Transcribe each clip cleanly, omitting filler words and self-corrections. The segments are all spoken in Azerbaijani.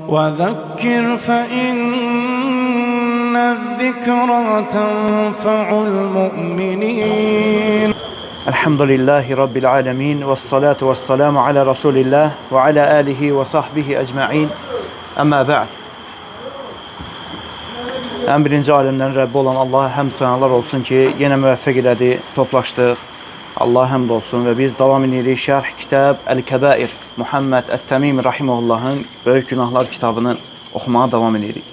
وذكر فإن الذكرى تنفع المؤمنين. Elhamdülillahi Rabbil alemin ve salatu ve selamu ala Resulillah ve ala alihi ve sahbihi ecma'in. Əmmə bə'd. Ən birinci aləmlərin Rəbbi olan Allaha həmd sənalar olsun ki, yenə müvəffəq elədi, toplaşdıq. Allaha həmd olsun və biz davam edirik Şərh Kitab Əl-Kəbair Muhammed Ət-Təmim rahimehullahın Böyük Günahlar kitabını oxumağa davam edirik.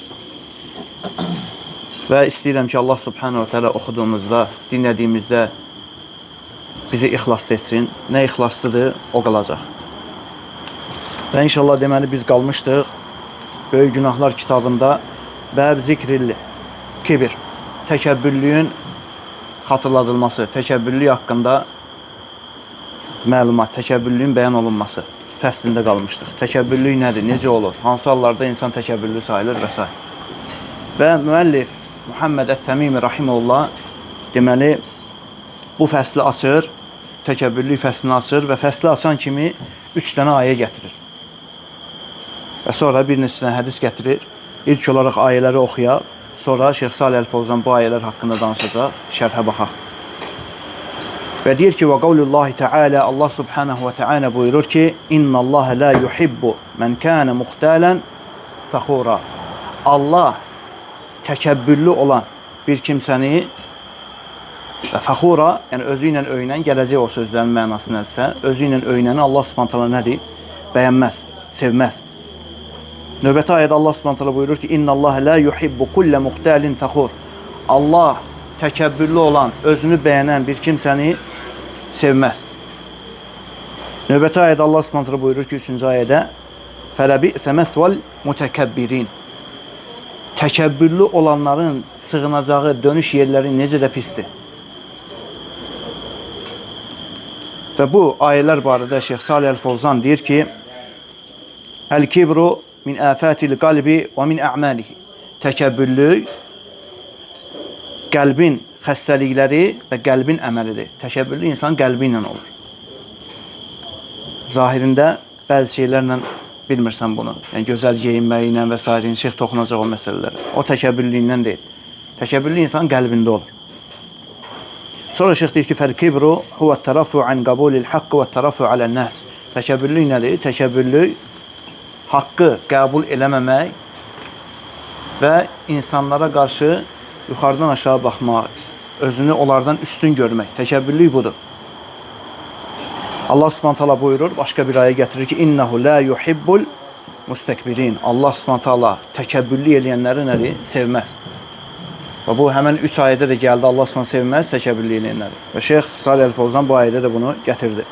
Və istəyirəm ki, Allah Subhanahu ve Teala oxuduğumuzda, dinlədiyimizdə bizi ixlaslı etsin. Nə ixlaslıdır, o qalacaq. Və inşallah deməli biz qalmışdıq Böyük Günahlar kitabında Bəb zikril kibir, təkəbbürlüyün xatırladılması, təkəbbürlük haqqında məlumat, təkəbbürlüyün bəyan olunması fəslində qalmışdıq. Təkəbbürlük nədir, necə olur, hansı hallarda insan təkəbbürlü sayılır və s. Və müəllif Muhammed Ət-Təmimi rahimehullah deməli bu fəsli açır, təkəbbürlük fəslini açır və fəsli açan kimi 3 dənə ayə gətirir. Və sonra bir neçə dənə hədis gətirir. İlk olaraq ayələri oxuyaq, sonra Şeyx Salih Əl-Fovzan bu ayələr haqqında danışacaq, şərhə baxaq. Və deyir ki, və qavlullahi Teala, Allah Subhanahu və Teala buyurur ki, İnnallaha la yuhibbu men kana muxtalan fəxura. Allah təkəbbürlü olan bir kimsəni və fəxura, yəni özü ilə öyünən, gələcək o sözlərin mənası nədirsə, özü ilə öyünəni Allah Subhanahu taala nədir? Bəyənməz, sevməz. Növbəti ayədə Allah Subhanahu taala buyurur ki, İnnallaha la yuhibbu kullə muxtalin fəxur. Allah təkəbbürlü olan, özünü bəyənən bir kimsəni sevməz. Növbəti ayədə Allah Subhanahu taala buyurur ki, 3-cü ayədə Fələbi'sə məsval mütəkəbbirin. Təkəbbürlü olanların sığınacağı dönüş yerləri necə də pisdir. Və bu ayələr barədə Şeyx Salih Əl-Fovzan deyir ki, Əl-kibru min əfətil qalbi və min ə'malihi. Təkəbbürlük qəlbin xəstəlikləri və qəlbin əməlidir. Təkəbbürlü insan qəlbi ilə olur. Zahirində bəzi şeylərlə bilmirsən bunu. Yəni gözəl geyinməyi ilə və s. Şeyx toxunacaq o məsələlərə. O təkəbbürlüyündən deyil. Təkəbbürlü insan qəlbində olur. Sonra şeyx deyir ki, fəl-kibru huvət-tərəffu an qəbulil haqqı və-tərəffu alə'n-nas. Təkəbbürlük nədir? Təkəbbürlük haqqı qəbul eləməmək və insanlara qarşı yuxarıdan aşağı baxmaq, özünü onlardan üstün görmək. Təkəbbürlük budur. Allah Subhanahu taala buyurur, başqa bir ayə gətirir ki, İnnehu la yuhibbul mustekbirin. Allah Subhanahu taala təkəbbürlü eləyənləri nədir? Sevməz. Və bu həmən 3 ayədə də gəldi, Allah Subhanahu sevməz təkəbbürlü eləyənləri. Və Şeyx Salih Əl-Fovzan bu ayədə də bunu gətirdi.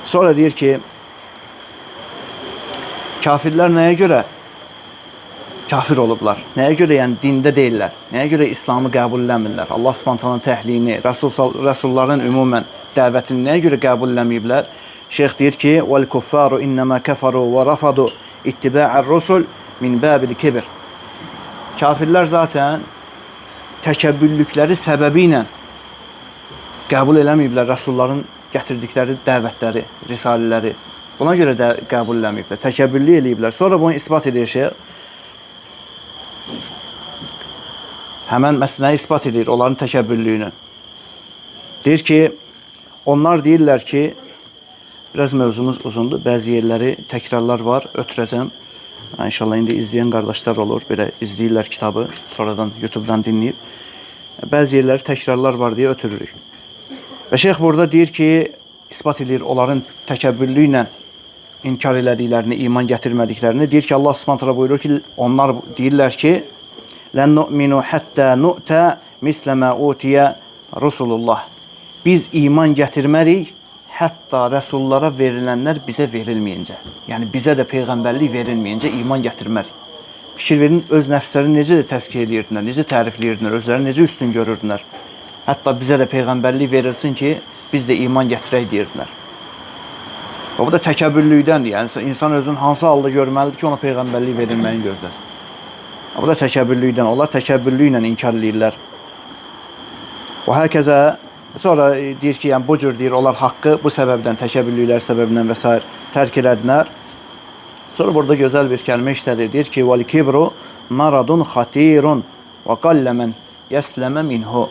Sonra deyir ki, kafirlər nəyə görə kafir olublar? Nəyə görə yəni dində deyirlər? Nəyə görə İslamı qəbul eləmirlər? Allah Subhanahu taalanın təhliyini, rəsulların ümumən dəvətini nəyə görə qəbul eləməyiblər? Şeyx deyir ki, "Vel kuffaru innema keferu ve rafadu ittiba'ar rusul min babil kibr." Kafirlər zaten təkəbbürlükləri səbəbi ilə qəbul eləməyiblər rəsulların gətirdikləri dəvətləri, risalələri. Buna görə də qəbul eləməyiblər, təkəbbürlü eləyiblər. Sonra bunu isbat edir şeyx. Həmən məsələni isbat edir, onların təkəbbürlüyünü. Deyir ki, onlar deyirlər ki, biraz mövzumuz uzundur, bəzi yerləri təkrarlar var, ötürəcəm. İnşallah indi izləyən qardaşlar olur, belə izləyirlər kitabı, sonradan YouTube'dan dinləyib. Bəzi yerləri təkrarlar var deyə ötürürük. Və şeyx burada deyir ki, isbat edir onların təkəbbürlüyü ilə inkar elədiklərini, iman gətirmədiklərini. Deyir ki, Allah Subhanahu taala buyurur ki, onlar deyirlər ki, Lən nu'minu hatta nu'ta mislə mə utiyə Rasulullah. Biz iman gətirmərik, hətta rəsullara verilənlər bizə verilməyincə. Yəni bizə də peyğəmbərlik verilməyincə iman gətirmərik. Fikir verin, öz nəfslərini necə də təzkiyə edirdilər, necə tərifləyirdilər, özlərini necə üstün görürdülər. Hətta bizə də peyğəmbərlik verilsin ki, biz də iman gətirək deyirdilər. Və bu da təkəbbürlükdəndir. Yəni insan özünü hansı halda görməlidir ki, ona peyğəmbərlik verilməyini gözləsin. Bu da təkəbbürlükdən. Onlar təkəbbürlüklə inkar eləyirlər. Və həkəzə sonra deyir ki, yəni bu cür deyir, onlar haqqı bu səbəbdən, təkəbbürlüklər səbəbindən və s. tərk elədilər. Sonra burada gözəl bir kəlmə işlədir. Deyir ki, "Vel kibru maradun xatirun və qallə men yesləmə minhu."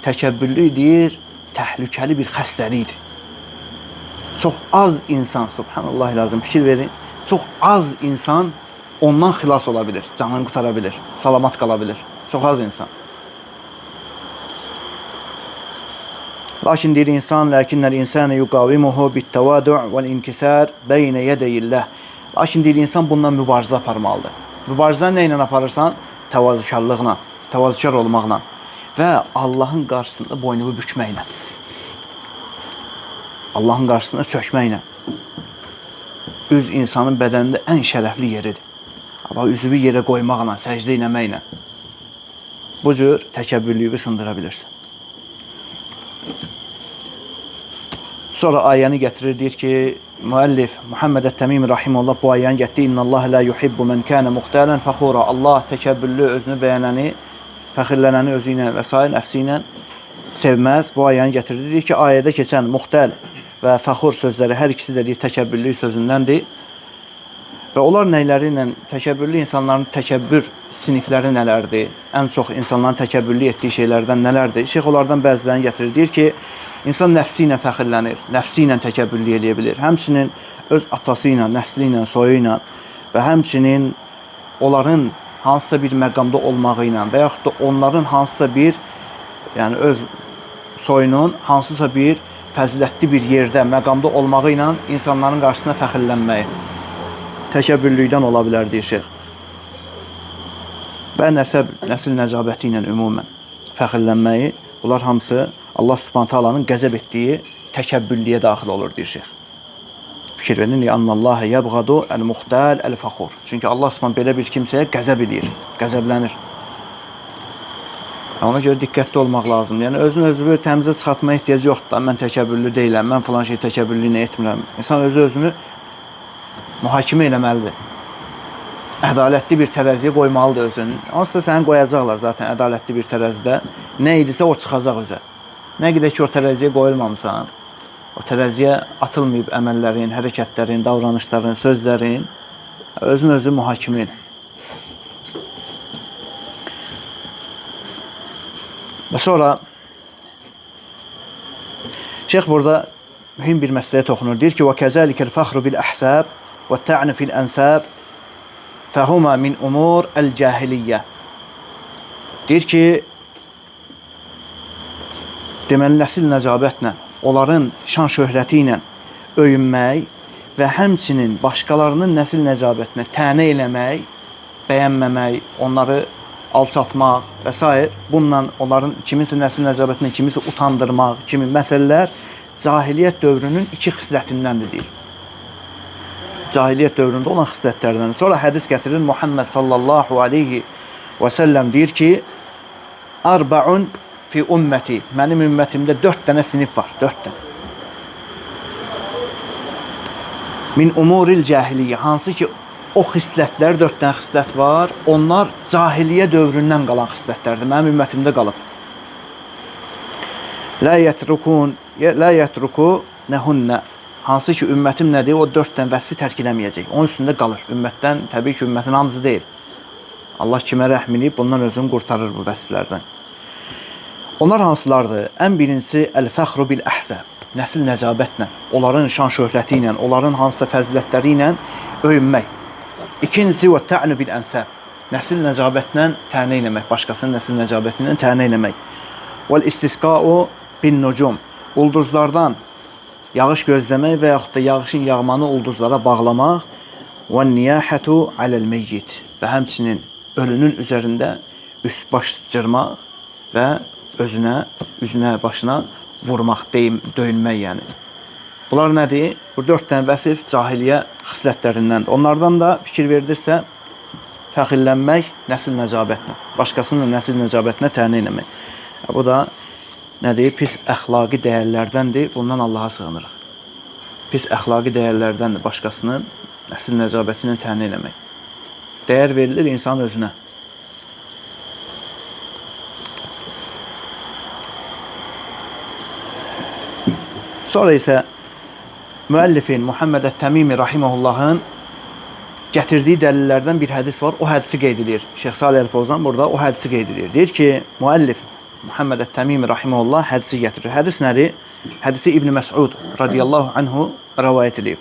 Təkəbbürlük deyir, təhlükəli bir xəstəlikdir. Çox az insan, subhanallah lazım, fikir verin, çox az insan ondan xilas ola bilir, canını qurtara bilir, salamat qala bilir. Çox az insan. Lakin deyir insan, lakinnel insane yuqavimuhu bit-tevadu' vel-inkisar beyne yedeyillah. Lakin deyir insan bundan mübarizə aparmalıdır. Mübarizəni nə ilə aparırsan? Təvazökarlıqla, təvazökar olmaqla və Allahın qarşısında boynunu bükməklə. Allahın qarşısında çökməklə. Üz insanın bədənində ən şərəfli yeridir. Amma üzünü yerə qoymaqla, səcdə eləməklə bu cür təkəbbürlüyü sındıra bilirsən. Sonra ayəni gətirir, deyir ki, müəllif Muhammed Ət-Təmimi rahimehullah bu ayəni gətirdi. İnnallaha la yuhibbu men kana muhtalan faxura. Allah təkəbbürlü, özünü bəyənəni, fəxirlənəni özü ilə və sair nəfsi ilə sevməz. Bu ayəni gətirdi. Deyir ki, ayədə keçən muhtal və fəxur sözləri hər ikisi də deyir təkəbbürlü sözündəndir. Və onlar nəyləri ilə təkəbbürlü insanların təkəbbür sinifləri nələrdir? Ən çox insanların təkəbbürlü etdiyi şeylərdən nələrdir? Şeyx onlardan bəzilərini gətirir. Deyir ki, insan nəfsi ilə fəxirlənir, nəfsi ilə təkəbbürlü eləyə bilir. Həmçinin öz atası ilə, nəsli ilə, soyu ilə və həmçinin onların hansısa bir məqamda olmağı ilə və yaxud da onların hansısa bir, yəni öz soyunun hansısa bir fəzilətli bir yerdə, məqamda olmağı ilə insanların qarşısına fəxirlənməyi təkəbbürlükdən ola bilər, deyir şeyx. Və nəsəb, nəsil nəcabəti ilə ümumən fəxirlənməyi, bunlar hamısı Allah Subhanahu taalanın qəzəb etdiyi təkəbbürlüyə daxil olur, deyir şeyx. Fikir verin, "Ənnallaha yebğadu el-muhtal el-faxur." Çünki Allah Subhanahu belə bir kimsəyə qəzəb eləyir, qəzəblənir. Ona görə diqqətli olmaq lazımdır. Yəni özünü özünü təmizə çıxartmaya ehtiyac yoxdur da. Mən təkəbbürlü deyiləm, mən falan şey təkəbbürlüyünə etmirəm. İnsan özü özünü mühakimə eləməlidir. Ədalətli bir tərəziyə qoymalıdır özünü. Onsuz da səni qoyacaqlar zaten ədalətli bir tərəzidə. Nə idisə o çıxacaq özə. Nə qədər ki o tərəziyə qoyulmamısan, o tərəziyə atılmayıb əməllərin, hərəkətlərin, davranışların, sözlərin, özün özü mühakimə elə. Və sonra şeyx burada mühim bir məsələyə toxunur. Deyir ki, وَكَذَلِكَ الْفَخْرُ بِالْأَحْسَابِ وَالتَّعْنُ فِي الْأَنْسَابِ فَهُمَا مِنْ أُمُورِ الْجَاهِلِيَّةِ. Deyir ki, deməli nəsil nəcabətlə, onların şan şöhrəti ilə öyünmək və həmçinin başqalarının nəsil nəcabətinə tənə eləmək, bəyənməmək, onları alçaltmaq və s. Bununla onların kiminsə nəsil nəcabətinə kimisə utandırmaq kimi məsələlər cahiliyyət dövrünün iki xislətindəndir, deyir. Cahiliyyət dövründə olan xislətlərdən. Sonra hədis gətirir Muhammed sallallahu aleyhi və səlləm deyir ki, Arbaun fi ümməti. Mənim ümmətimdə 4 dənə sinif var. 4 dənə. Min umuril cahiliyyə. Hansı ki o xislətlər, 4 dənə xislət var. Onlar cahiliyyə dövründən qalan xislətlərdir. Mənim ümmətimdə qalıb. La yetrukun, la yetruku nehunnə. Hansı ki ümmətim nədir? O 4 dənə vəsfi tərk eləməyəcək. Onun üstündə qalır. Ümmətdən, təbii ki, ümmətin hamısı deyil. Allah kimə rəhm eləyib, bundan özünü qurtarır bu vəsflərdən. Onlar hansılardır? Ən birincisi əl-fəxru bil-əhsəb. Nəsil nəcabətlə, onların şan şöhrəti ilə, onların hansısa fəzilətləri ilə öyünmək. İkincisi və tə'nu bil-ənsəb. Nəsil nəcabətlə tənə eləmək, başqasının nəsil nəcabəti ilə tənə eləmək. Vəl-istisqa'u bin-nucum. Ulduzlardan yağış gözləmək və yaxud da yağışın yağmanı ulduzlara bağlamaq. Və-niyahətu aləl-meyyit. Və həmçinin ölünün üzərində üst baş cırmaq və özünə, üzünə, başına vurmaq, döyünmək yəni. Bunlar nədir? Bu 4 dənə vəsif cahiliyyə xislətlərindəndir. Onlardan da fikir verilirsə, fəxirlənmək nəsil nəcabətlə, başqasının nəsil nəcabətinə tənə eləmək. Bu da nədir? Pis əxlaqi dəyərlərdəndir. Bundan Allaha sığınırıq. Pis əxlaqi dəyərlərdəndir başqasının nəsil nəcabətinə tənə eləmək. Dəyər verilir insanın özünə. Sonra isə müəllifin Muhammed Ət-Təmimi rahimehullahın Gətirdiyi dəlillərdən bir hədis var. O hədisi qeyd edir. Şeyx Salih Əl-Fovzan burada o hədisi qeyd edir. Deyir ki, müəllif Muhammed Ət-Təmimi rahimehullah hədisi gətirir. Hədis nədir? Hədisi İbn Məsud radiyallahu anhu rəvayət edib.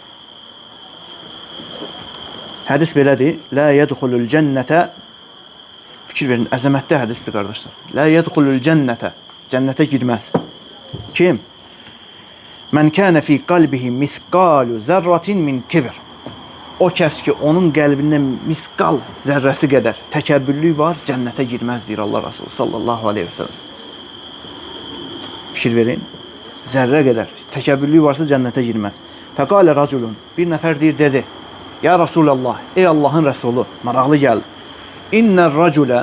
Hədis belədir. La yedxulul cənnətə. Fikir verin, əzəmətli hədisdir qardaşlar. La yedxulul cənnətə. Cənnətə girməz. Kim? Mən kənə fi qalbihi misqalu zərratin min kibr. O kəs ki, onun qəlbində misqal zərrəsi qədər təkəbbürlük var, cənnətə girməz, deyir Allah Resulü sallallahu aleyhi ve sellem. Fikir verin, zərrə qədər təkəbbürlük varsa cənnətə girməz. Fəqalə raculun, bir nəfər deyir, dedi, ya Resulallah, ey Allahın Resulü, maraqlı gəldi. İnnər raculə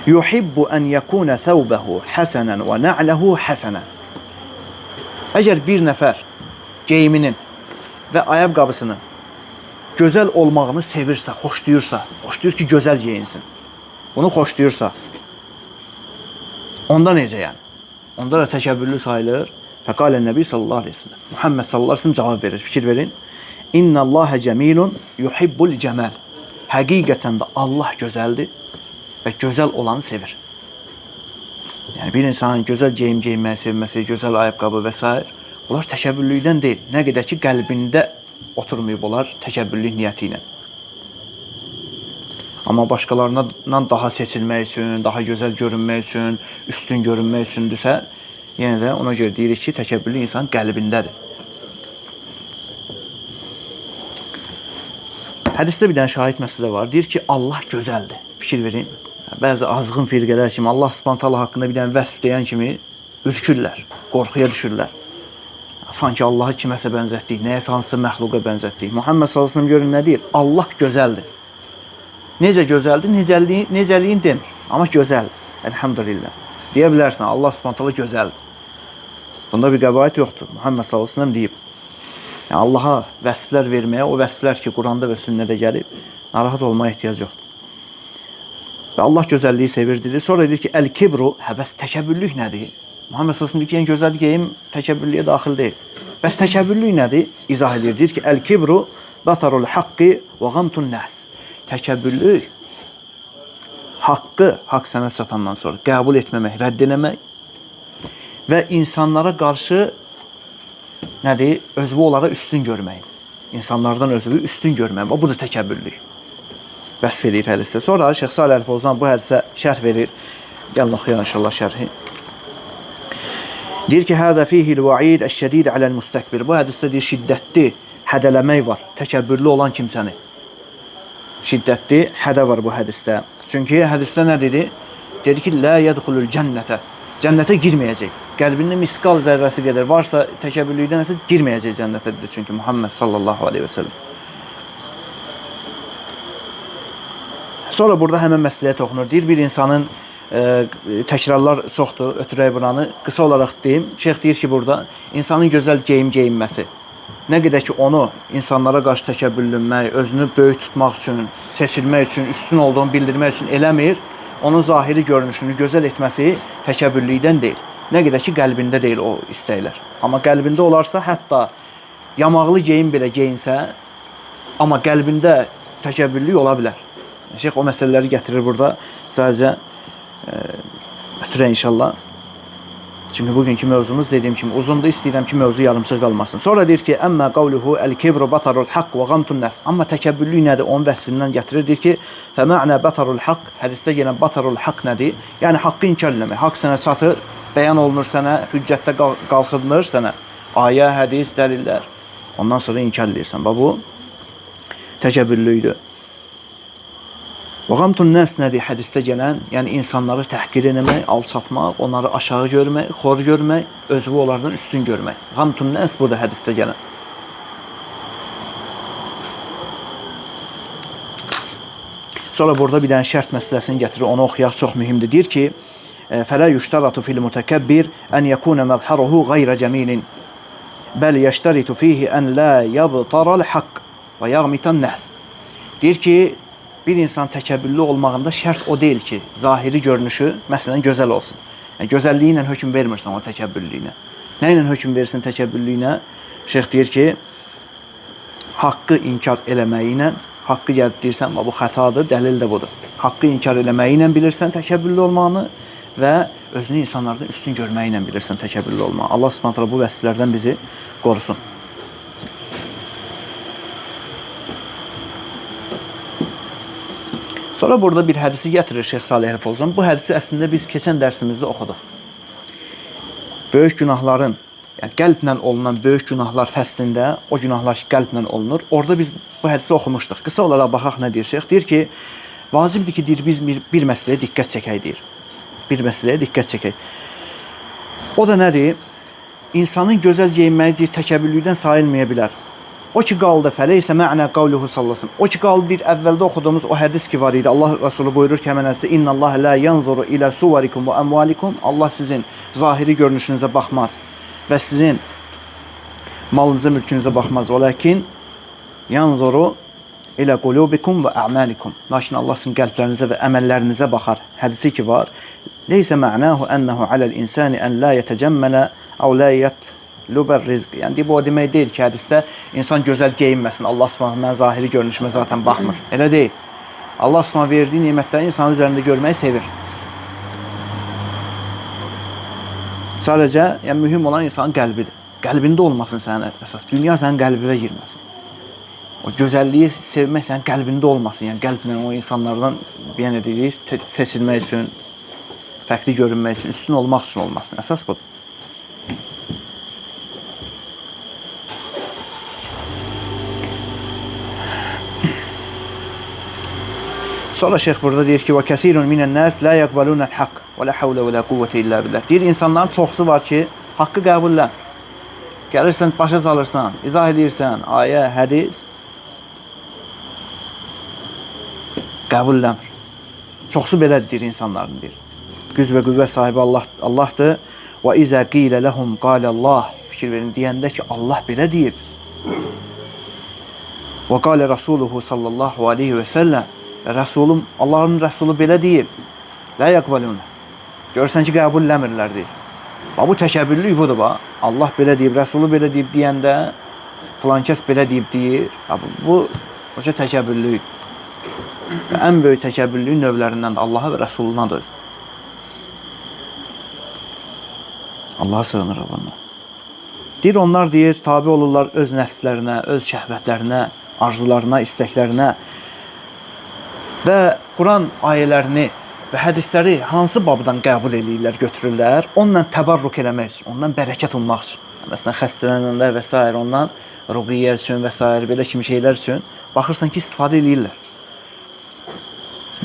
yuhibbu ən yəkunə thəvbəhu həsənən və nə'ləhu həsənən. Əgər bir nəfər geyiminin və ayaqqabısını gözəl olmağını sevirsə, xoşlayırsa, xoşlayır ki, gözəl geyinsin. Bunu xoşlayırsa, onda necə yəni? Onda da təkəbbürlü sayılır. Fəqalə Nəbi sallallahu aleyhi ve sellem. Muhammed sallallahu aleyhi ve sellem cavab verir. Fikir verin. İnnəllahə cəmilun yuhibbul cəməl. Həqiqətən də Allah gözəldir və gözəl olanı sevir. Yəni bir insanın gözəl geyim geyinməyi sevməsi, gözəl ayaqqabı və s. bunlar təkəbbürlükdən deyil. Nə qədər ki, qəlbində oturmayıb onlar təkəbbürlük niyyəti ilə. Amma başqalarından daha seçilmək üçün, daha gözəl görünmək üçün, üstün görünmək üçündürsə, yenə də ona görə deyirik ki, təkəbbürlü insan qəlbindədir. Hədisdə bir dənə şahid məsələ var. Deyir ki, Allah gözəldir. Fikir verin. Bəzi azğın firqələr kimi Allah Subhanahu taala haqqında bir dənə vəsf deyən kimi ürkürlər, qorxuya düşürlər. Sanki Allahı kiməsə bənzətdik, nəyəsə hansısa məxluqa bənzətdik. Muhammed sallallahu əleyhi və səlləm görün nə deyir? Allah gözəldir. Necə gözəldir? Necəliyin demir. Amma gözəldir. Elhamdülillah. Deyə bilərsən, Allah Subhanahu taala gözəldir. Bunda bir qəbahət yoxdur. Muhammed sallallahu əleyhi və səlləm deyib. Yəni Allaha vəsflər verməyə, o vəsflər ki, Quranda və sünnədə gəlib, narahat olmaya ehtiyac yoxdur. Və Allah gözəlliyi sevir dedi. Sonra deyir ki, əl-kibru, bəs təkəbbürlük nədir? Muhammed sallallahu əleyhi və səlləm deyir ki, yəni gözəl geyim təkəbbürlüyə daxil deyil. Bəs təkəbbürlük nədir? İzah edir. Deyir ki, əl-kibru batarul haqqi və gamtun nəs. Təkəbbürlük haqqı, haqq sənə çatandan sonra qəbul etməmək, rədd eləmək və insanlara qarşı nədir? Özünü onlara üstün görmək. İnsanlardan özünü üstün görmək. Bu da təkəbbürlük. Vəsf edir hədisdə. Sonra Şeyx Salih Əl-Fovzan bu hədisə şərh verir. Gəlin oxuyaq inşallah şərhi. Deyir ki, hədə fihil vaid əş-şədid aləl-müstəkbir. Bu hədisdə deyir, şiddətli hədələmək var təkəbbürlü olan kimsəni. Şiddətli hədə var bu hədisdə. Çünki hədisdə nə dedi? Dedi ki, lə yədxulul cənnətə. Cənnətə girməyəcək. Qəlbində misqal zərrəsi qədər varsa təkəbbürlükdən isə girməyəcək cənnətə dedi çünki Muhammed sallallahu aleyhi və səlləm. Sonra burada həmən məsələyə toxunur. Deyir, bir insanın təkrarlar çoxdur, ötürək buranı. Qısa olaraq deyim, şeyx deyir ki, burada insanın gözəl geyim geyinməsi, nə qədər ki onu insanlara qarşı təkəbbürlünmək, özünü böyük tutmaq üçün, seçilmək üçün, üstün olduğunu bildirmək üçün eləmir, onun zahiri görünüşünü gözəl etməsi təkəbbürlükdən deyil. Nə qədər ki qəlbində deyil o istəklər. Amma qəlbində olarsa, hətta yamaqlı geyim belə geyinsə, amma qəlbində təkəbbürlük ola bilər. Şeyx o məsələləri gətirir burada. Sadəcə ötürək inşallah. Çünki bugünkü mövzumuz dediyim kimi uzundur. İstəyirəm ki, mövzu yarımçıq qalmasın. Sonra deyir ki, əmmə qavluhu əl-kibru batarul haqq və gamtun nəs. Amma təkəbbürlük nədir? Onun vəsfindən gətirir. Deyir ki, fəmə'nə batarul haqq. Hədisdə gələn batarul haqq nədir? Yəni haqqı inkar eləmək. Haqq sənə çatır, bəyan olunur sənə, hüccətdə qalxılır sənə. Ayə, hədis, dəlillər. Ondan sonra inkar eləyirsən. Bax bu təkəbbürlükdür. Və gamtun nəs nədir hədisdə gələn? Yəni insanları təhqir eləmək, alçaltmaq, onları aşağı görmək, xor görmək, özünü onlardan üstün görmək. Gamtun nəs burada hədisdə gələn. Sonra burada bir dənə şərt məsələsini gətirir, onu oxuyaq çox mühümdür. Deyir ki, fələ yüştəratu fil mütəkəbbir ən yəkunə məzharuhu qeyrə cəmilin. Bəl yəştəritu fihi ən la yabtaral haqq və yağmitan nəs. Deyir ki, bir insan təkəbbürlü olmağında şərt o deyil ki, zahiri görünüşü, məsələn, gözəl olsun. Yəni, gözəlliyi ilə hökm vermirsən o təkəbbürlüyünə. Nə ilə hökm verirsin təkəbbürlüyünə? Şeyx deyir ki, Haqqı inkar eləməyi ilə, haqqı gəlib deyirsən, bu xətadır, dəlil də budur. Haqqı inkar eləməyi ilə bilirsən təkəbbürlü olmağını və özünü insanlardan üstün görməyi ilə bilirsən təkəbbürlü olmağı. Allah Subhanahu taala bu vəsflərdən bizi qorusun. Sonra burada bir hədisi gətirir Şeyx Salih Əl-Fovzan. Bu hədisi əslində biz keçən dərsimizdə oxuduq. Böyük günahların, yəni qəlblə olunan böyük günahlar fəslində, o günahlar ki, qəlblə olunur. Orada biz bu hədisi oxumuşduq. Qısa olaraq baxaq nə deyir şeyx. Deyir ki, vacibdir ki, deyir, biz bir məsələyə diqqət çəkək deyir. Bir məsələyə diqqət çəkək. O da nədir? İnsanın gözəl geyinməyi deyir, təkəbbürlükdən sayılmaya bilər. O ki qaldı, fəleysə mə'nə qavluhu sallasın. O ki qaldı, deyir, əvvəldə oxuduğumuz o hədis ki var idi. Allah Resulü buyurur ki, həmən hədisdə, İnnallaha la yanzuru ilə suvarikum və əmvalikum. Allah sizin zahiri görünüşünüzə baxmaz və sizin malınıza, mülkünüzə baxmaz. Və lakin yanzuru ilə qulubikum və a'malikum. Lakin Allah sizin qəlblərinizə və əməllərinizə baxar. Hədisi ki var. Leysə mə'nahu ennehu aləl insani en la yetecəmmələ əv la yetluber rizq. Yəni bu o demək deyil ki, hədisdə insan gözəl geyinməsin. Allah Subhanahu mənim zahiri görünüşümə zaten baxmır. Elə deyil. Allah Subhanahu verdiyi nemətləri insanın üzərində görməyi sevir. Sadəcə, yəni mühüm olan insanın qəlbidir. Qəlbində olmasın sənin əsas. Dünya sənin qəlbinə girməsin. O gözəlliyi sevmək sənin qəlbində olmasın. Yəni qəlblə o insanlardan yəni deyirik, seçilmək üçün, fərqli görünmək üçün, üstün olmaq üçün olmasın. Əsas budur. Sonra şeyx burada deyir ki, və kəsirun minən-nas la yaqbaluna al-haqq və la havlə və la quvvətə illə billah. Deyir insanların çoxsu var ki, haqqı qəbullə. Gəlirsən, başa salırsan, izah edirsən, ayə, hədis qəbulləmir. Çoxsu belədir deyir insanların deyir. Güc və qüvvət sahibi Allah Allahdır. Və izə qilə ləhum qalə Allah. Fikir verin deyəndə ki, Allah belə deyib. Və qalə Rasuluhu sallallahu aleyhi və səlləm. Rəsulum, Allahın Rəsulu belə deyib. La yaqbaluna. Görürsən ki, qəbulləmirlər deyir. Bax, bu təkəbbürlük budur bax. Allah belə deyib, Rəsulu belə deyib deyəndə filan kəs belə deyib deyir. Bu o təkəbbürlük. Və ən böyük təkəbbürlüyün növlərindən də Allaha və Rəsuluna da özür. Allaha sığınırıq bundan. Deyir, onlar deyir, tabi olurlar öz nəfslərinə, öz şəhvətlərinə, arzularına, istəklərinə və Quran ayələrini və hədisləri hansı babdan qəbul eləyirlər, götürürlər, onunla təbarruk eləmək üçün, ondan bərəkət ummaq üçün. Məsələn, xəstələnəndə və s. ondan ruqiyyə üçün və s. belə kimi şeylər üçün baxırsan ki, istifadə eləyirlər.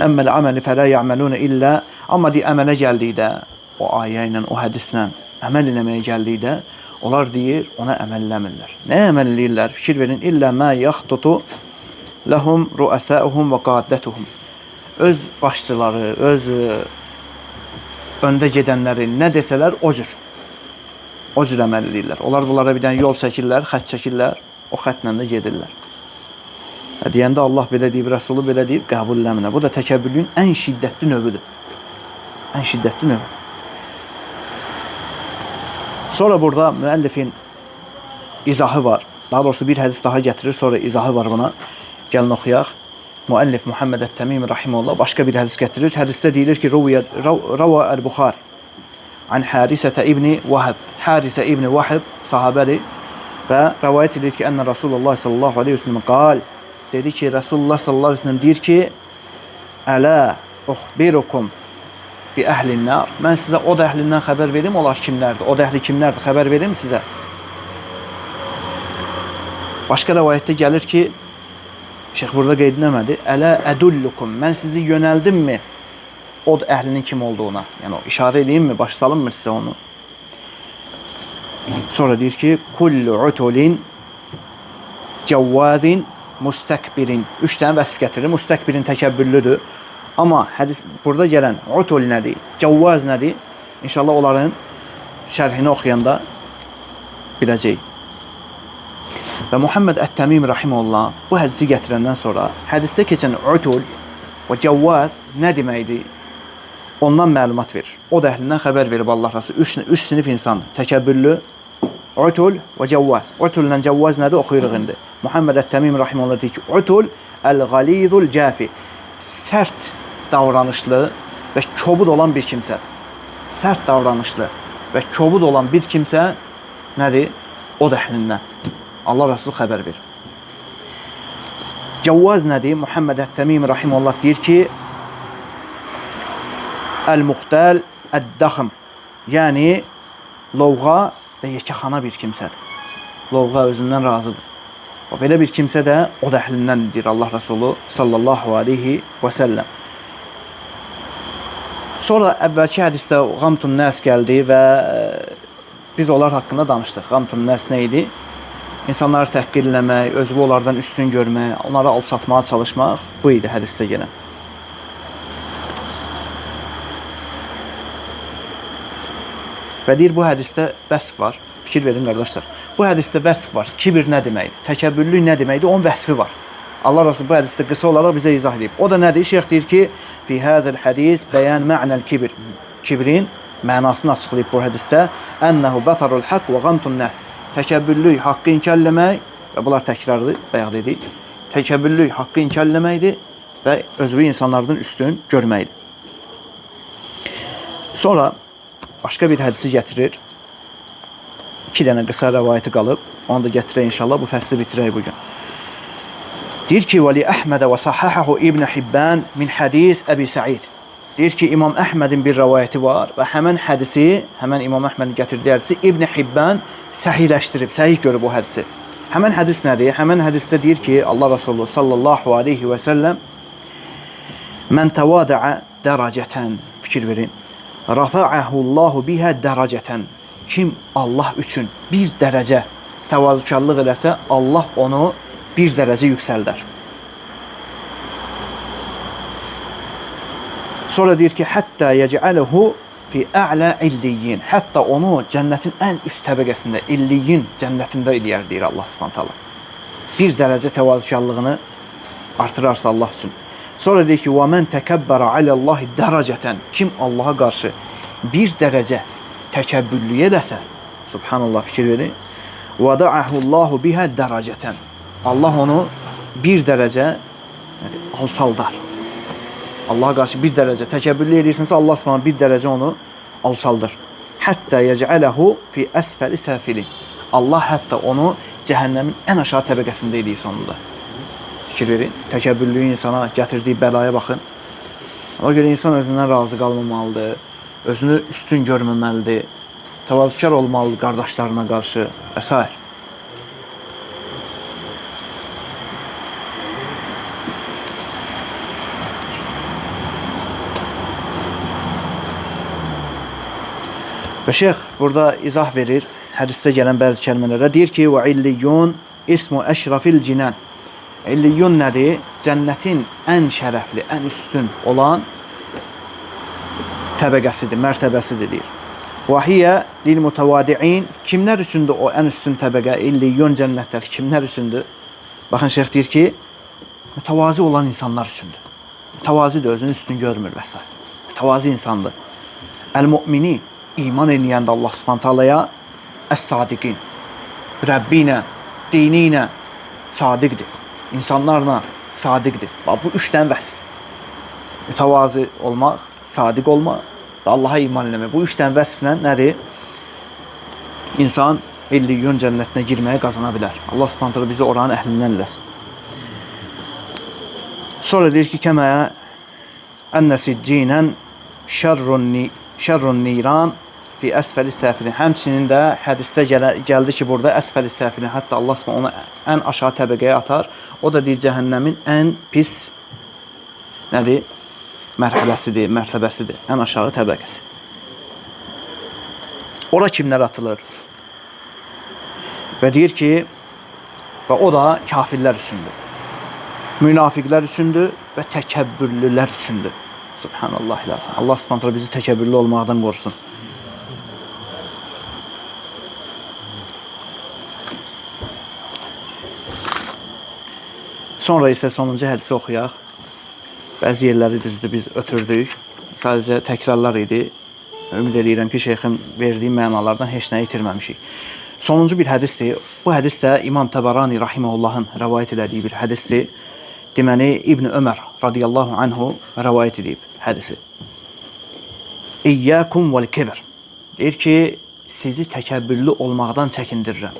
Əmməl əməli fələ ya'maluna illə, amma deyir, əmələ gəldikdə, o ayə ilə, o hədislə əməl eləməyə gəldikdə, onlar deyir, ona əməl eləmirlər. Nəyə əməl eləyirlər? Fikir verin, illə mə yaxtutu ləhum ruəsəuhum və qadətuhum. Öz başçıları, öz öndə gedənləri nə desələr o cür. O cür əməl eləyirlər. Onlar bunlara bir dənə yol çəkirlər, xətt çəkirlər, o xəttlə də gedirlər. Deyəndə Allah belə deyib, Rəsulu belə deyib, qəbul eləmirlər. Bu da təkəbbürlüyün ən şiddətli növüdür. Ən şiddətli növü. Sonra burada müəllifin izahı var. Daha doğrusu bir hədis daha gətirir, sonra izahı var buna. Gəlin oxuyaq. Müəllif Muhammed Ət-Təmim rahimehullah başqa bir hədis gətirir. Hədisdə deyilir ki, Rava el-Buxari an Harisə ibn Vahb. Harisə ibn Vahb sahabədir və rəvayət edir ki, ənə Rasulullah sallallahu aleyhi ve sellem qal, dedi ki, Rasulullah sallallahu aleyhi ve sellem deyir ki, Ələ uxbirukum bi əhlin-nar. Mən sizə od əhlindən xəbər verim, onlar kimlərdir? Od əhli kimlərdir? Xəbər verim sizə. Başqa rəvayətdə gəlir ki, şeyx burada qeyd eləmədi. Ələ ədullukum. Mən sizi yönəldimmi od əhlinin kim olduğuna? Yəni o işarə eləyim mi? Baş salınmı sizə onu? Sonra deyir ki, kullu utulin cəvvazin müstəkbirin. 3 dənə vəsf gətirir. Müstəkbirin təkəbbürlüdür. Amma hədis burada gələn utul nədir? Cəvvaz nədir? İnşallah onların şərhini oxuyanda biləcəyik. Və Muhammed Ət-Təmim rahimehullah bu hədisi gətirəndən sonra hədisdə keçən utul və cəvvaz nə deməkdir? Ondan məlumat verir. O da əhlindən xəbər verib Allah Rəsulü. Üç sinif insandır. Təkəbbürlü, utul və cəvvaz. Utullə cəvvaz nədir? Oxuyuruq indi. Muhammed Ət-Təmim rahimehullah deyir ki, utul el-galizul cafi. Sərt davranışlı və kobud olan bir kimsədir. Sərt davranışlı və kobud olan bir kimsə nədir? O da əhlindən. Allah Resulü xəbər verir. Cəvvaz nədir? Muhammed Ət-Təmim rahimehullah deyir ki, əl-muxtəl əd-daxm. Yəni lovğa və yekəxana bir kimsədir. Lovğa özündən razıdır. Və belə bir kimsə də o da əhlindən deyir Allah Resulü sallallahu aleyhi və səlləm. Sonra əvvəlki hədisdə Qamtun Nəs gəldi və biz onlar haqqında danışdıq. Qamtun Nəs nə idi? İnsanları təhqir eləmək, özünü onlardan üstün görmək, onları alçatmağa çalışmaq bu idi hədisdə gələn. Və deyir, bu hədisdə vəsf var. Fikir verin qardaşlar. Bu hədisdə vəsf var. Kibir nə deməkdir? Təkəbbürlük nə deməkdir? Onun vəsfi var. Allah Resulü bu hədisdə qısa olaraq bizə izah edib. O da nədir? Şeyx deyir ki, fi hadzal hadis bəyan ma'nal kibir. Kibrin mənasını açıqlayıb bu hədisdə. Ənəhu batarul haqq və qamtun nas. Təkəbbürlük haqqı inkar eləmək və bunlar təkrardır, bayaq dedik. Təkəbbürlük haqqı inkar eləməkdir və özünü insanlardan üstün görməkdir. Sonra başqa bir hədisi gətirir. 2 dənə qısa rəvayəti qalıb. Onu da gətirək inşallah. Bu fəsli bitirək bugün. Deyir ki, Vəli Əhmədə və sahhahahu İbn Hibban min hədis Əbi Səid. Deyir ki, İmam Əhmədin bir rəvayəti var və həmən hədisi, həmən İmam Əhmədin gətirdiyi hədisi İbn Hibban səhihləşdirib, səhih görüb o hədisi. Həmən hədis nədir? Həmən hədisdə deyir ki, Allah Resulü sallallahu aleyhi və səlləm mən təvada'a dərəcətən, fikir verin, rafa'ahu Allahu biha dərəcətən. Kim Allah üçün bir dərəcə təvazökarlıq eləsə, Allah onu bir dərəcə yüksəldər. Sonra deyir ki, hətta yec'alehu fi a'la illiyyin. Hətta onu cənnətin ən üst təbəqəsində, illiyyin cənnətində eləyər, deyir Allah Subhanahu taala. Bir dərəcə təvazökarlığını artırarsa Allah üçün. Sonra deyir ki, və men təkəbbərə aləllahi dərəcətən. Kim Allaha qarşı bir dərəcə təkəbbürlük eləsə, subhanallah, fikir verin, və da'ahu biha dərəcətən. Allah onu bir dərəcə yəni, alçaldar. Allaha qarşı bir dərəcə təkəbbürlük eləyirsənsə, Allah Subhanahu bir dərəcə onu alçaldır. Hətta yec'alehu fi əsfəli safilin. Allah hətta onu cəhənnəmin ən aşağı təbəqəsində eləyir sonunda. Fikir verin, təkəbbürlüyün insana gətirdiyi bəlaya baxın. Ona görə insan özündən razı qalmamalıdır, özünü üstün görməməlidir, təvazökar olmalıdır qardaşlarına qarşı və s. Və şeyx burada izah verir hədisdə gələn bəzi kəlmələrə. Deyir ki, və illiyyun ismu əşrafil cinən. İlliyyun nədir? Cənnətin ən şərəfli, ən üstün olan təbəqəsidir, mərtəbəsidir deyir. Və hiyə lil mutavadiin. Kimlər üçündür o ən üstün təbəqə? İlliyyun cənnətlər kimlər üçündür? Baxın şeyx deyir ki, mütəvazi olan insanlar üçündür. Mütəvazidir, özünü üstün görmür və s. Mütəvazi insandır. Əl-müminin, iman eləyəndə Allah Subhanahu taalaya, əs-sadiqin, Rəbbi ilə, dini ilə sadiqdir. İnsanlarla sadiqdir. Bax, bu üç dənə vəsf. Mütəvazi olmaq, sadiq olmaq və Allaha iman eləmək. Bu üç dənə vəsflə nədir? İnsan İlliyyun cənnətinə girməyi qazana bilər. Allah Subhanahu taala bizi oranın əhlindən eləsin. Sonra deyir ki, kəmə ənə siccinən şərrun niran fi əsfəli səfilin. Həmçinin də hədisdə gəldi ki, burada əsfəli səfilin, hətta Allah Subhanahu onu ən aşağı təbəqəyə atar. O da deyir, cəhənnəmin ən pis nədir? Mərhələsidir, mərtəbəsidir. Ən aşağı təbəqəsi. Ora kimlər atılır? Və deyir ki, və o da kafirlər üçündür. Münafiqlər üçündür və təkəbbürlülər üçündür. Subhanallah. Allah Subhanahu bizi təkəbbürlü olmaqdan qorusun. Sonra isə sonuncu hədisi oxuyaq. Bəzi yerləri düzdür, biz ötürdük. Sadəcə təkrarlar idi. Ümid eləyirəm ki, şeyxin verdiyi mənalardan heç nə itirməmişik. Sonuncu bir hədisdir. Bu hədis də İmam Təbarani rahimehullahın rəvayət elədiyi bir hədisdir. Deməli İbn Ömər radiyallahu anhu rəvayət edib hədisi. İyyəkum vel kibr. Deyir ki, sizi təkəbbürlü olmaqdan çəkindirirəm.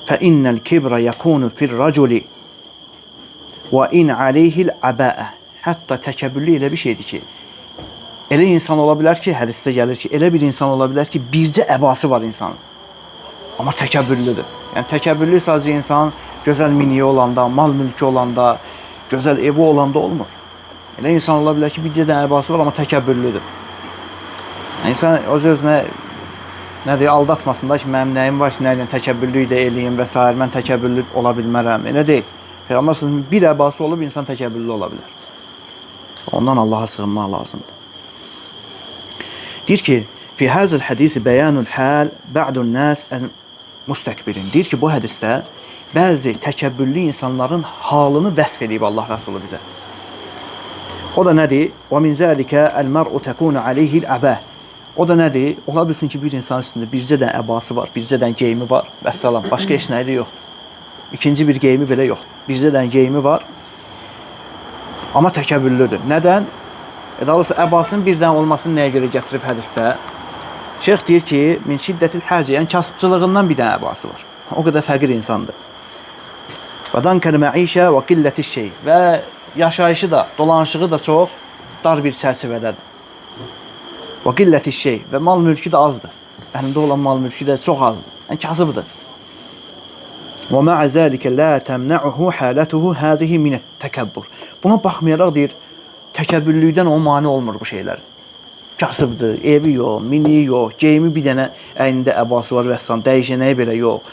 Fə innel kibra yekunu fir-raculi və in aleyhi'l abaə. Hətta təkəbbürlü elə bir şeydir ki, elə insan ola bilər ki, hədisdə gəlir ki, elə bir insan ola bilər ki, bircə əbası var insanın. Amma təkəbbürlüdür. Yəni təkəbbürlü sadəcə insan gözəl miniyi olanda, mal mülkü olanda, gözəl evi olanda olmur. Elə insan ola bilər ki, bircə dənə əbası var, amma təkəbbürlüdür. Yəni, insan öz-özünə nə deyir, aldatmasın da ki, mənim nəyim var ki, nə ilə təkəbbürlük də eləyim və s. Mən təkəbbürlü ola bilmərəm. Elə deyil. Peyğəmbər sallallahu əleyhi və səlləm bir əbası olub insan təkəbbürlü ola bilər. Ondan Allaha sığınmaq lazımdır. Deyir ki, fi hazal hadisi beyanul hal ba'dun nas müstəkbirin. Deyir ki, bu hədisdə bəzi təkəbbürlü insanların halını vəsf eləyib Allah Rəsulu bizə. O da nədir? Və min zəlikə el-mer'u tekunu aleyhi'l əbə. O da nədir? Ola bilsin ki, bir insan üstündə bircə dənə əbası var, bircə dənə geyimi var. Vəssalam, başqa heç nəyi də yoxdur. İkinci bir geyimi belə yoxdur. Bircə dənə geyimi var. Amma təkəbbürlüdür. Nədən? Daha doğrusu əbasının bir dənə olmasını nəyə görə gətirib hədisdə? Şeyx deyir ki, min şiddətil hacə, yəni kasıbçılığından bir dənə əbası var. O qədər fəqir insandır. Və dankəl məişə və qilləti şey. Və yaşayışı da, dolanışığı da çox dar bir çərçivədədir. Və qilləti şey. Və mal mülkü də azdır. Əlində olan mal mülkü də çox azdır. Yəni kasıbdır. Və ma'a zəlikə la təmnəuhu halətuhu hadihi minət-təkəbbür. Buna baxmayaraq deyir, təkəbbürlükdən o mane olmur bu şeylər. Kasıbdır, evi yox, miniyi yox, geyimi bir dənə əynində əbası var vəssalam, dəyişənəyi belə yox.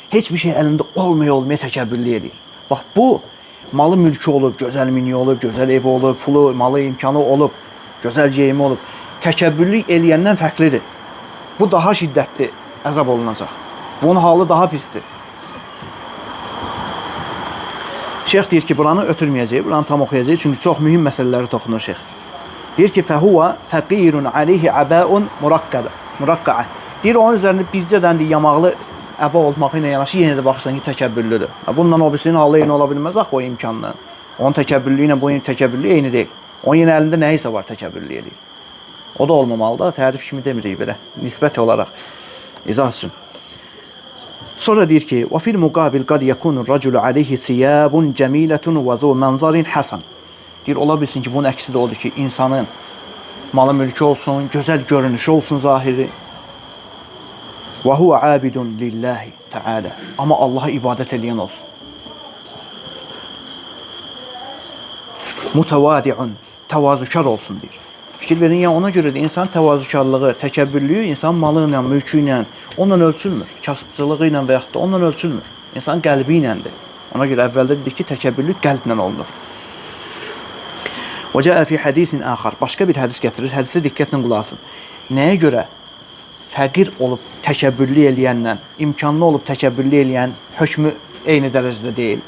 Heç bir şey əlində olmaya təkəbbürlü eləyir. Bax bu, malı mülkü olub, gözəl miniyi olub, gözəl evi olub, pulu, malı imkanı olub, gözəl geyimi olub. Təkəbbürlük eləyəndən fərqlidir. Bu daha şiddətli əzab olunacaq. Bunun halı daha pisdir. Şeyx deyir ki, buranı ötürməyəcək, buranı tam oxuyacaq. Çünki çox mühim məsələləri toxunur şeyx. Deyir ki, fəhuva fəqirun aleyhi əbəun muraqqaə. Deyir, onun üzərində bircə dənə yamaqlı əba olmağı ilə yanaşı yenə də baxırsan ki, təkəbbürlüdür. Bununla o birisinin halı eyni ola bilməz axı o imkanla. Onun təkəbbürlüyü ilə bunun təkəbbürlüyü eyni deyil. Onun yenə əlində nəyisə var təkəbbürlü eləyir. O da olmamalı da, tərif kimi demirik belə, nisbət olaraq izah üçün. Sonra deyir ki, və fil muqabil qad yakunu raculu aleyhi siyabun cəmiletun və zu mənzarin hasan. Deyir, ola bilsin ki, bunun əksi də odur ki, insanın malı mülkü olsun, gözəl görünüşü olsun zahiri. Və huve abidun lillahi teala. Amma Allaha ibadət eləyən olsun. Mutevadiun, təvazökar olsun deyir. Fikir verin, yəni ona görə də insan təvazökarlığı, təkəbbürlüyü insan malı ilə, mülkü ilə, onunla ölçülmür. Kasıbçılığı ilə və yaxud da onunla ölçülmür. İnsan qəlbi iləndir. Ona görə əvvəldə dedik ki, təkəbbürlük qəlblə olunur. Və cəə fi hadisin axar. Başqa bir hədis gətirir. Hədisə diqqətlə qulaq asın. Nəyə görə fəqir olub təkəbbürlü eləyənlə, imkanlı olub təkəbbürlü eləyən hökmü eyni dərəcədə deyil?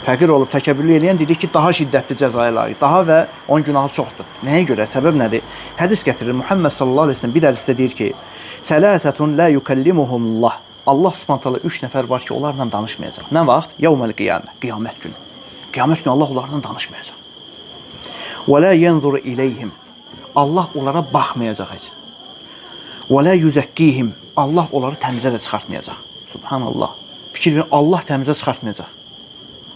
Fəqir olub təkəbbürlü eləyən dedik ki, daha şiddətli cəzaya layiq, daha və onun günahı çoxdur. Nəyə görə? Səbəb nədir? Hədis gətirir. Muhammed sallallahu əleyhi və səlləm bir hədisdə deyir ki: "Səlásətun la yukallimuhumullah." Allah Subhanahu taala 3 nəfər var ki, onlarla danışmayacaq. Nə vaxt? Yevməl qiyamə, qiyamət günü. Qiyamət günü Allah onlarla danışmayacaq. Və la yanzuru ileyhim. Allah onlara baxmayacaq heç. Və la yuzakkihim. Allah onları təmizə də çıxartmayacaq. Subhanallah. Fikir verin, Allah təmizə çıxartmayacaq.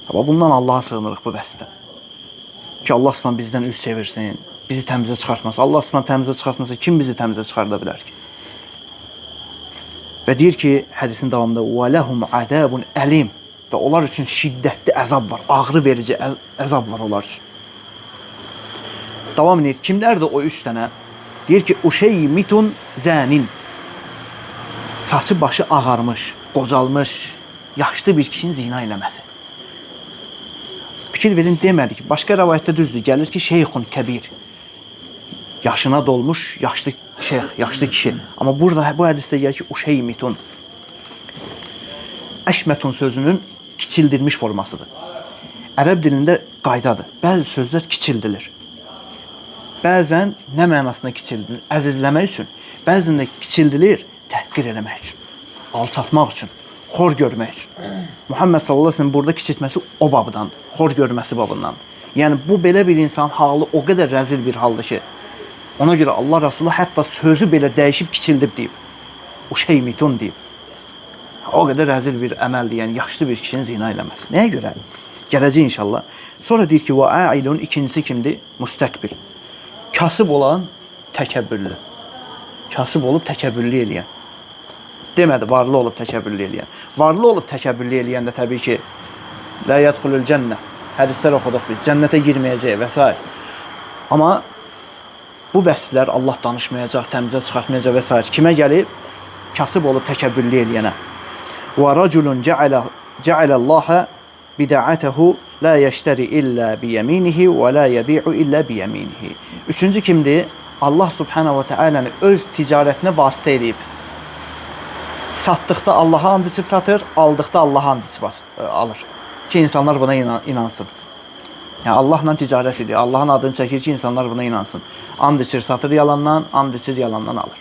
Amma bundan Allaha sığınırıq bu vəsilə. Ki Allah Subhanahu bizdən üz çevirsin, bizi təmizə çıxartmasın. Allah Subhanahu təmizə çıxartmasa kim bizi təmizə çıxarda bilər ki? Və deyir ki, hədisin davamında və lehum azabun əlim və onlar üçün şiddətli əzab var, ağrı verici əzab var onlar üçün. Davam edir. Kimlərdir o 3 dənə? Deyir ki, Uşeymitun zənin. Saçı başı ağarmış, qocalmış, yaşlı bir kişinin zina eləməsi. Fikir verin demədik. Başqa rəvayətdə düzdür. Gəlir ki, şeyxun kəbir. Yaşına dolmuş yaşlı şeyx, yaşlı kişi. Amma burada bu hədisdə gəlir ki, Uşeymitun. Əşmətun sözünün kiçildilmiş formasıdır. Ərəb dilində qaydadır. Bəzi sözlər kiçildilir. Bəzən nə mənasında kiçildilir? Əzizləmək üçün. Bəzən də kiçildilir Təhqir eləmək üçün, alçaltmaq üçün, xor görmək üçün. Muhammed sallallahu əleyhi və səlləm burada kiçiltməsi o babdandır. Xor görməsi babındandır. Yəni bu belə bir insan halı o qədər rəzil bir haldır ki, ona görə Allah Resulü hətta sözü belə dəyişib kiçildib deyib. Uşeymitun deyib. O qədər rəzil bir əməldir, yəni yaşlı bir kişinin zina eləməsi. Nəyə görə? Gələcək inşallah. Sonra deyir ki, və ailun ikincisi kimdir? Müstəkbir. Kasıb olan təkəbbürlü. Kasıb olub təkəbbürlü eləyən. Demədi, varlı olub təkəbbürlü eləyən. Varlı olub təkəbbürlü eləyən də təbii ki, la yədxulul cənnə. Hədislər oxuduq biz. Cənnətə girməyəcək və s. Amma bu vəsflər Allah danışmayacaq, təmizə çıxartmayacaq və s. Kimə gəlib? Kasıb olub təkəbbürlü eləyənə. Və raculun cəaləllaha bida'atehu la yeşteri illa biyeminihi və la yebi'u illa biyeminihi. Üçüncü kimdir? Allah subhanahu və teala'nı öz ticarətinə vasitə eləyib. Satdıqda Allaha and içib satır, aldıqda Allaha and içib alır. Ki insanlar buna inansın. Yəni Allahla ticarət edir. Allahın adını çəkir ki, insanlar buna inansın. And içir, satır yalandan, and içir, yalandan alır.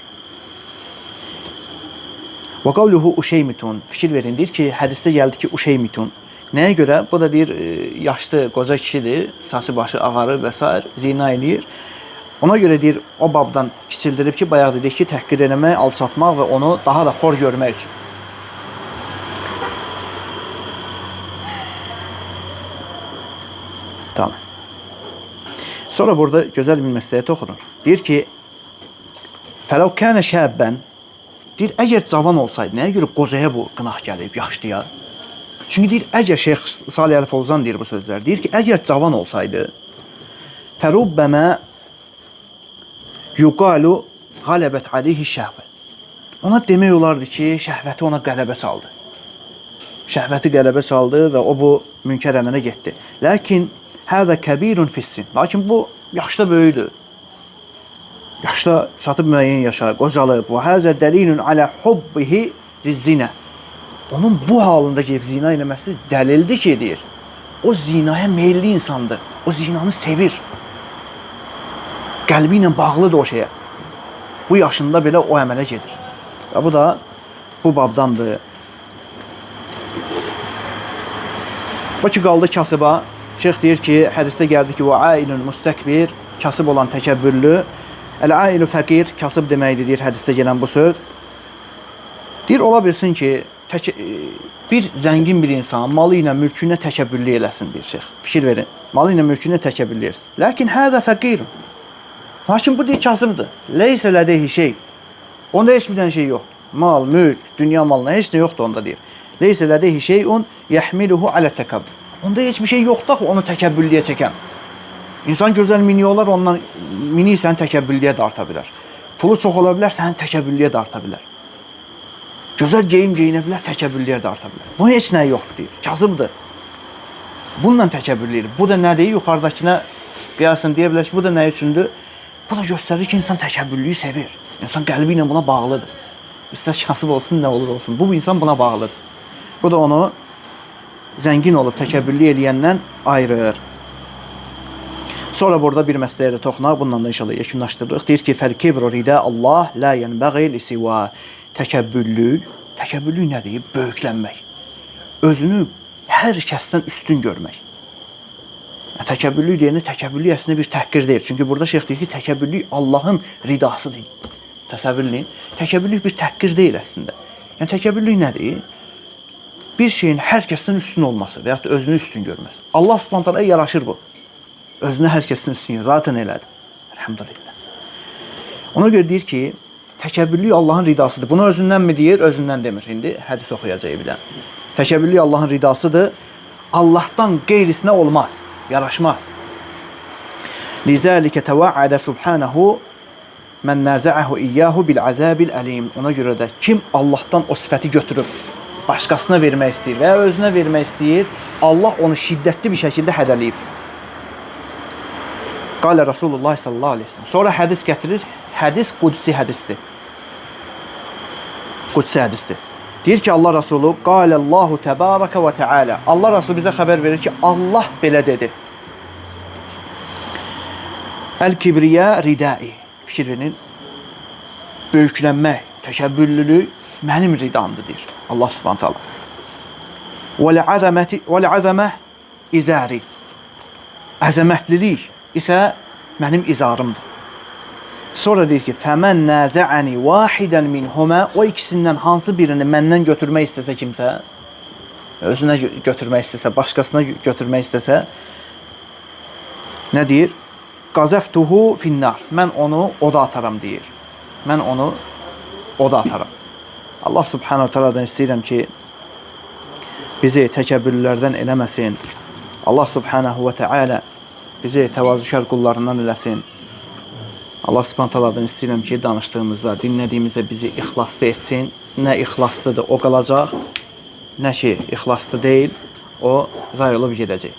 Və qavluhu uşeymitun. Fikir verin, deyir ki, hədisdə gəldi ki, uşeymitun. Nəyə görə? Bu da deyir, yaşlı, qoca kişidir, saçı başı ağarır və s. zina eləyir. Ona görə deyir, o babdan kiçildirib ki, bayaq dedik ki, təhqir eləmək, alçaltmaq və onu daha da xor görmək üçün. Tamam. Sonra burada gözəl bir məsələyə toxunur. Deyir ki, fələv kənə şəbbən, deyir, əgər cavan olsaydı, nəyə görə qocaya bu qınaq gəlib, yaşlıya? Çünki deyir, əgər Şeyx Salih Əl-Fovzan deyir bu sözlər, deyir ki, əgər cavan olsaydı, fərubbəmə yuqalu qələbət aleyhi şəhvə. Ona demək olardı ki, şəhvəti ona qələbə saldı. Şəhvəti qələbə saldı və o bu münkər əmələ getdi. Lakin hədə kəbirun fissin. Lakin bu yaşda böyüdü. Yaşda çatıb müəyyən yaşa, qocalıb. Və həzə dəlilun alə hubbihi lizinə. Onun bu halında gedib zina eləməsi dəlildir ki, deyir. O zinaya meyilli insandır. O zinanı sevir. Qəlbi ilə bağlıdır o şeyə. Bu yaşında belə o əmələ gedir. Və bu da bu babdandır. O ki qaldı kasıba. Şeyx deyir ki, hədisdə gəldi ki, və ailun müstəkbir, kasıb olan təkəbbürlü. Əl-ailu fəqir, kasıb deməkdir, deyir hədisdə gələn bu söz. Deyir, ola bilsin ki, bir zəngin bir insan malı ilə, mülkü ilə təkəbbürlü eləsin, deyir şeyx. Fikir verin, malı ilə, mülkü ilə təkəbbürlü eləsin. Lakin hədə fəqir. Lakin bu deyir kasıbdır. Leysə lədeyhi şey. Onda heç bir dənə şey yoxdur. Mal, mülk, dünya malına heç nə yoxdur onda deyir. Leysə lədeyhi şeyun yəhmiluhu alə təkəbbür. Onda heç bir şey yoxdur axı onu təkəbbürlüyə çəkən. İnsan gözəl mini olar, ondan mini səni təkəbbürlüyə darta bilər. Pulu çox ola bilər, səni təkəbbürlüyə darta bilər. Gözəl geyim geyinə bilər, təkəbbürlüyə darta bilər. Bu heç nə yoxdur deyir. Kasıbdır. Bununla təkəbbürlü eləyir. Bu da nədir? Yuxarıdakına qıyasən deyə bilər ki, bu da nə üçündür? Bu da göstərir ki, insan təkəbbürlüyü sevir. İnsan qəlbi ilə buna bağlıdır. İstər kasıb olsun, nə olur olsun. Bu insan buna bağlıdır. Bu da onu zəngin olub təkəbbürlü eləyəndən ayırır. Sonra burada bir məsələyə də toxunaq, bununla da inşallah yekunlaşdırırıq. Deyir ki, fəl-kibru ridə Allah la yenbəği li-siva. Təkəbbürlük, təkəbbürlük nədir? Böyüklənmək. Özünü hər kəsdən üstün görmək. Yəni, təkəbbürlük deyəndə təkəbbürlük əslində bir təhqir deyil. Çünki burada şeyx deyir ki, təkəbbürlük Allahın ridasıdır. Təsəvvür eləyin. Təkəbbürlük bir təhqir deyil əslində. Yəni təkəbbürlük nədir? Bir şeyin hər kəsdən üstün olması və yaxud da özünü üstün görməsi. Allah Subhanahu taalaya yaraşır bu. Özünü hər kəsdən üstün görür. Zaten elədir. Elhamdülillah. Ona görə deyir ki, təkəbbürlük Allahın ridasıdır. Bunu özündən mi deyir? Özündən demir. İndi hədis oxuyacaq bir dənə. Təkəbbürlük Allahın ridasıdır. Allahdan qeyrisinə olmaz, yaraşmaz. Lizəlikə təvəədə subhanahu mən nəzəəhu iyyahu bil azabil əlim. Ona görə də kim Allahdan o sifəti götürüb başqasına vermək istəyir və ya özünə vermək istəyir, Allah onu şiddətli bir şəkildə hədələyib. Qalə Rasulullah sallallahu aleyhi ve sellem. Sonra hədis gətirir. Hədis qudsi hədisdir. Qudsi hədisdir. Deyir ki, Allah Resulü Qalallahu təbarəkə və təalə. Allah Resulü bizə xəbər verir ki, Allah belə dedi. Əl-kibriyə ridai. Fikir verin. Böyüklənmək, təkəbbürlülük mənim ridamdır deyir Allah Subhanahu taala. Vəl-azəməti vəl-azəmə izari. Əzəmətlilik isə mənim izarımdır. Sonra deyir ki, "Fəmən nazəani vahidən minhuma" o ikisindən hansı birini məndən götürmək istəsə kimsə, özünə götürmək istəsə, başqasına götürmək istəsə, nə deyir? Qazəftuhu finnar. Mən onu oda ataram deyir. Mən onu oda ataram. Allah Subhanahu taaladan istəyirəm ki, bizi təkəbbürlərdən eləməsin. Allah Subhanahu və Teala bizi təvazökar qullarından eləsin. Allah Subhanahu taaladan istəyirəm ki, danışdığımızda, dinlədiyimizdə bizi ixlaslı etsin. Nə ixlaslıdır, o qalacaq. Nə ki ixlaslı deyil, o zayi olub gedəcək.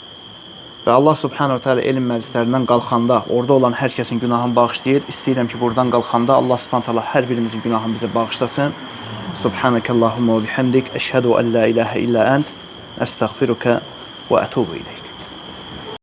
Və Allah Subhanahu taala elm məclislərindən qalxanda orada olan hər kəsin günahını bağışlayır. İstəyirəm ki, buradan qalxanda Allah Subhanahu taala hər birimizin günahını bizə bağışlasın. Subhanakallahumma və bihamdik, əşhədu en la ilaha illə ent, əstəğfiruka və ətubu ileyk.